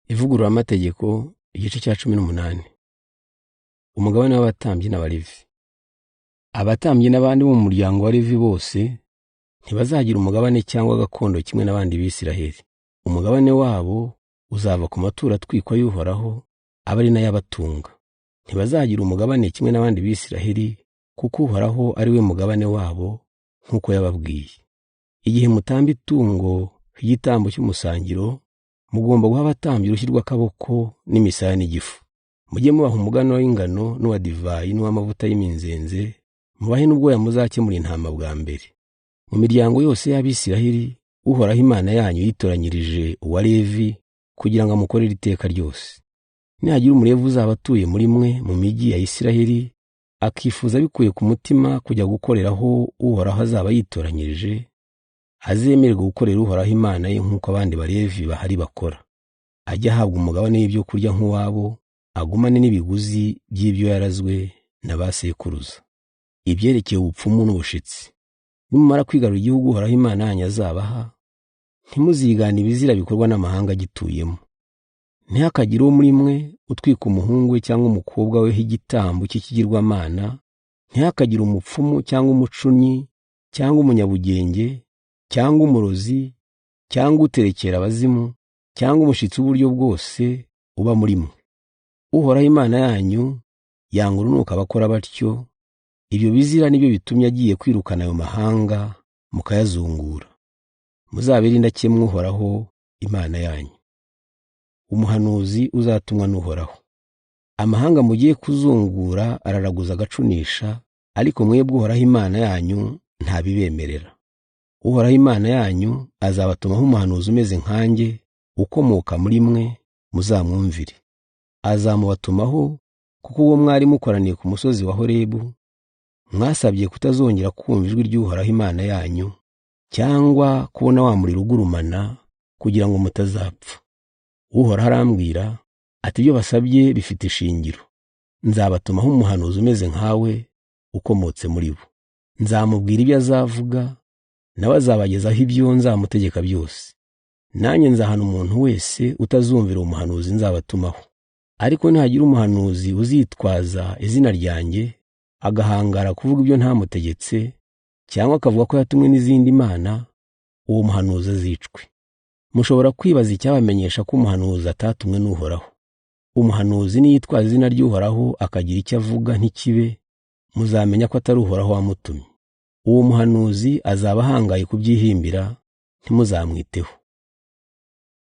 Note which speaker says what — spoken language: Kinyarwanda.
Speaker 1: Ivugururamategeko igice cya 18. Umugabane w'abatambyi n'Abalevi. Abatambyi n'abandi bo mu muryango wa Levi bose ntibazagira umugabane cyangwa gakondo kimwe n'abandi Bisiraheli. Umugabane wabo uzava ku maturo atwikwa y'Uhoraho, aba ari nayo abatunga. Ntibazagira umugabane kimwe n'abandi Bisiraheli, kuko Uhoraho ari we mugabane wabo nk'uko yababwiye. Igihe mutamba itungo ry'igitambo cy'umusangiro, mugomba guha abatambyi urushyi rw'akaboko n'imisaya n'igifu. Mujye mubaha umuganura w'ingano n'uwa divayi n'uw'amavuta y'iminzenze, mubahe n'ubwoya muzakemura intama bwa mbere. Mu miryango yose y'Abisiraheli, Uhoraho Imana yanyu yitoranyirije uwa Levi kugira ngo amukorere iteka ryose. Nihagira Umulevi uzaba atuye muri mwe mu mijyi ya Isiraheli, akifuza abikuye ku mutima kujya gukoreraho Uhoraho azaba yitoranyirije, azemererwa gukorera Uhoraho Imana ye nk'uko abandi Balevi bahari bakora. Ajye ahabwa umugabane w'ibyo kurya nk'uwabo, agumane n'ibiguzi by'ibyo yarazwe na ba sekuruza. Ibyerekeye ubupfumu n'ubushitsi. Nimumara kwigarurira igihugu Uhoraho Imana yanyu azabaha, ntimuzigane ibizira bikorwa n'amahanga agituyemo. Ntihakagire uwo muri mwe utwika umuhungu we cyangwa umukobwa we igitambo cy'ikigirwamana, ntihakagire umupfumu cyangwa umucunnyi cyangwa umunyabugenge cyangwa umurozi cyangwa uterekera abazimu cyangwa umushitsi w'uburyo bwose uba muri mwe. Uhoraho Imana yanyu yanga urunuka abakora batyo. Ibyo bizira nibyo bitumye agiye kwirukana ayo mahanga mukayazungura. Muzabere indakemwa Uhoraho Imana yanyu. Umuhanuzi uzatumwa n'Uhoraho. Amahanga mugiye kuzungura araraguza agacunisha, ariko mwebwe Uhoraho Imana yanyu ntabibemerera. Uhoraho Imana yanyu azabatumaho umuhanuzi umeze nkanjye, ukomoka muri mwe, muzamwumvire. Azamubatumaho kuko uwo mwari mukoraniye ku musozi wa Horebu, mwasabye kutazongera kumva ijwi ry'Uhoraho Imana yanyu, cyangwa kubona wa muriro ugurumana, kugira ngo mutazapfa. Uhoraho arambwira ati ibyo basabye bifite ishingiro. Nzabatumaho umuhanuzi umeze nkawe, ukomotse muri bo. Nzamubwira ibyo azavuga, nawe azabagezaho ibyo nzamutegeka byose. Nanjye nzahana umuntu wese utazumvira umuhanuzi nzabatumaho. Ariko nihagira umuhanuzi uzitwaza izina ryanjye, agahangara kuvuga ibyo ntamutegetse, cyangwa akavuga ko yatumwe n'izindi mana, uwo muhanuzi azicwe. Mushobora kwibaza icyabamenyesha ko umuhanuzi atatumwe n'Uhoraho. Umuhanuzi niyitwaza izina ry'Uhoraho akagira icyo avuga ntikibe, muzamenya ko atari Uhoraho wamutumye. Uwo muhanuzi azaba ahangaye kubyihimbira, ntimuzamwiteho.